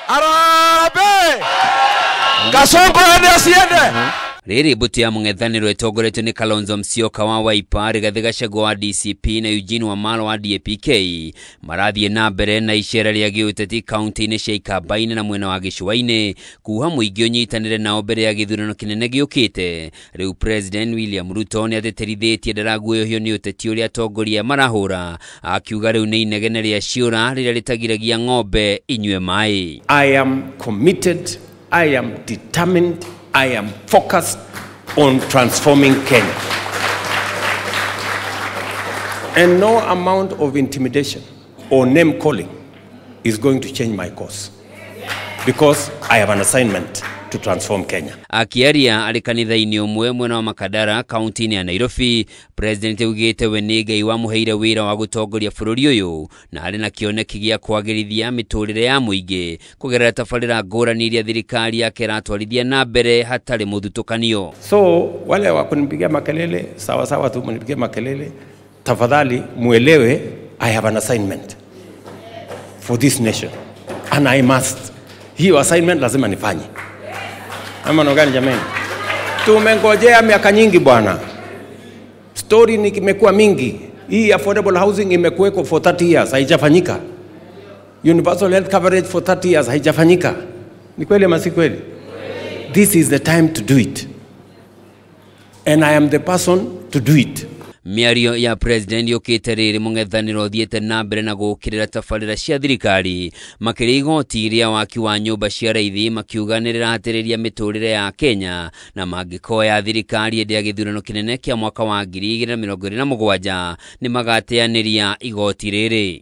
Harambee! Kasongo ende asiende? Rĩrĩ mbũtũ ya mũng'ethanĩro ĩtongoretio nĩ Kalonzo Musyoka wa Wiper, Rigathĩ Gachagua wa DCP na Eugene Wamalwa wa DAP-K marathiĩ na mbere na icera rĩa gĩũteti kaunti-inĩ cia Ikamba-inĩ na mwena wa Gĩcũa-inĩ kuha mũingĩ ũnyitanĩre nao mbere ya gĩthurano kĩnene gĩũkĩte. Rĩu President William Ruto nĩ atĩtĩrithĩtie ndaraguoyohio nĩ ũteti ũrĩa atongoria marahũra, akiuga rĩu nĩ inegene rĩa ciũra rĩrĩa rĩtagiragia ng'ombe inyue maĩ. I am committed, I am determined, I am focused on transforming Kenya. And no amount of intimidation or name calling is going to change my course, because I have an assignment to transform Kenya. Akiaria arĩ kanitha-inĩ ũmwe mwena wa Makadara kaunti-inĩ ya Nairobi, President augĩte we nĩ Ngai wamũheire wĩra wa gũtongoria bũrũri ũyũ na arĩ na kĩoneki gĩa kwagĩrithia mĩtũrĩre ya mũingĩ kũgerera tabarĩra ngũrani iria thirikari yake ĩratwarithia na mbere hatarĩ mũthutũkanio. So wale wa kunipigia makelele, sawa sawa tu mnipigie makelele, tafadhali muelewe I have an assignment for this nation and I must. Hiyo assignment lazima nifanye. Ama gani jamani? Tumengojea miaka nyingi bwana. Story ni imekuwa mingi. Hii affordable housing imekuweko for 30 years haijafanyika. Universal health coverage for 30 years haijafanyika. Ni kweli ama si kweli? This is the time to do it. And I am the person to do it. Mĩario ya President yũkĩte rĩrĩ mũng'ethanĩro ũthiĩte na mbere na gũũkĩrĩra tabarĩra cia thirikari makĩria igoti rĩa waki wa nyũmba cia raithi, makiuga nĩ rĩrahatĩrĩria mĩtũrĩre ya Kenya na mangĩkoya thirikari hĩndĩ ya gĩthurano kĩnene kĩa mwaka wa 2027 nĩ magateanĩria igoti rĩrĩ.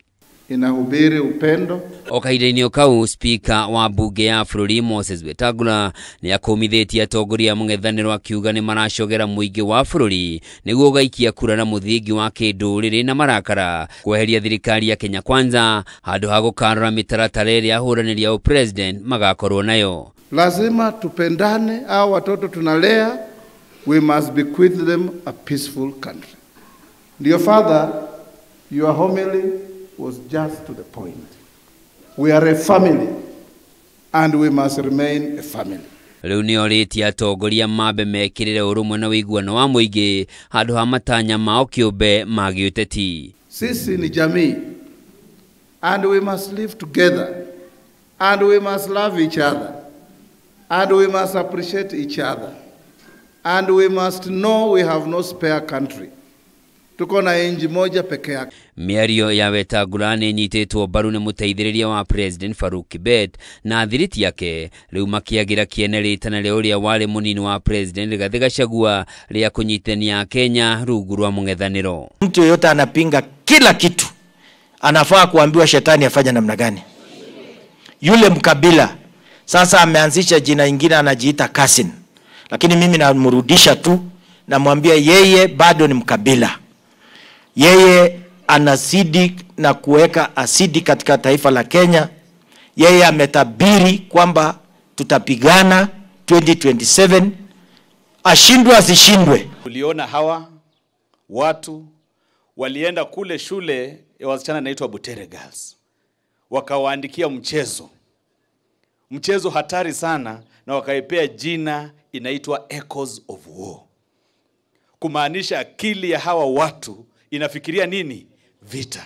Inahubiri upendo. O kahinda-inĩ kau, Speaker wa mbunge ya bũrũri Moses Wetangula nĩ akũmithĩtie atongoria mũng'ethanĩro akiuga nĩ maracogera mũingĩ wa bũrũri nĩguo ũgaikia kura na mũthingi wa kĩndũrĩrĩ na marakara kweheria thirikari ya Kenya Kwanza handũ ha gũkarora mĩtaratara ĩrĩa ahũranĩri a president magakorwo nayo. Lazima tupendane, hao watoto tunalea, we must bequeath them a peaceful country. Dear Father, your homily was just to the point. We are a family and we must remain a family. Rĩu nĩ orĩtie atongoria mambe mekĩrĩre ũrũmwe na ũiguano wa mũingĩ handũ ha matanya mao kĩũmbe ma gĩũteti. Sisi ni jamii and we must live together and we must love each other and we must appreciate each other and we must know we have no spare country. Tuko na inji moja peke yake. Mĩario ya Wetangula nĩ ĩnyitĩtwo mbaru nĩ mũteithĩrĩria wa President Farouk Kibet na thiriti yake, rĩu makĩagĩra kĩene rĩtana rĩa ũrĩa warĩ mũnini wa President Rigathĩ Gachagua rĩa kũnyitania Kenya rungu rwa mũng'ethanĩro. Mtu yeyote anapinga kila kitu anafaa kuambiwa shetani afanye namna gani. Yule mkabila sasa ameanzisha jina ingine anajiita Kasin, lakini mimi namrudisha tu, namwambia yeye bado ni mkabila. Yeye anazidi na kuweka asidi katika taifa la Kenya. Yeye ametabiri kwamba tutapigana 2027, ashindwe asishindwe. Uliona hawa watu walienda kule shule ya wasichana inaitwa Butere Girls, wakawaandikia mchezo hatari sana, na wakaipea jina inaitwa Echoes of War, kumaanisha akili ya hawa watu inafikiria nini? Vita.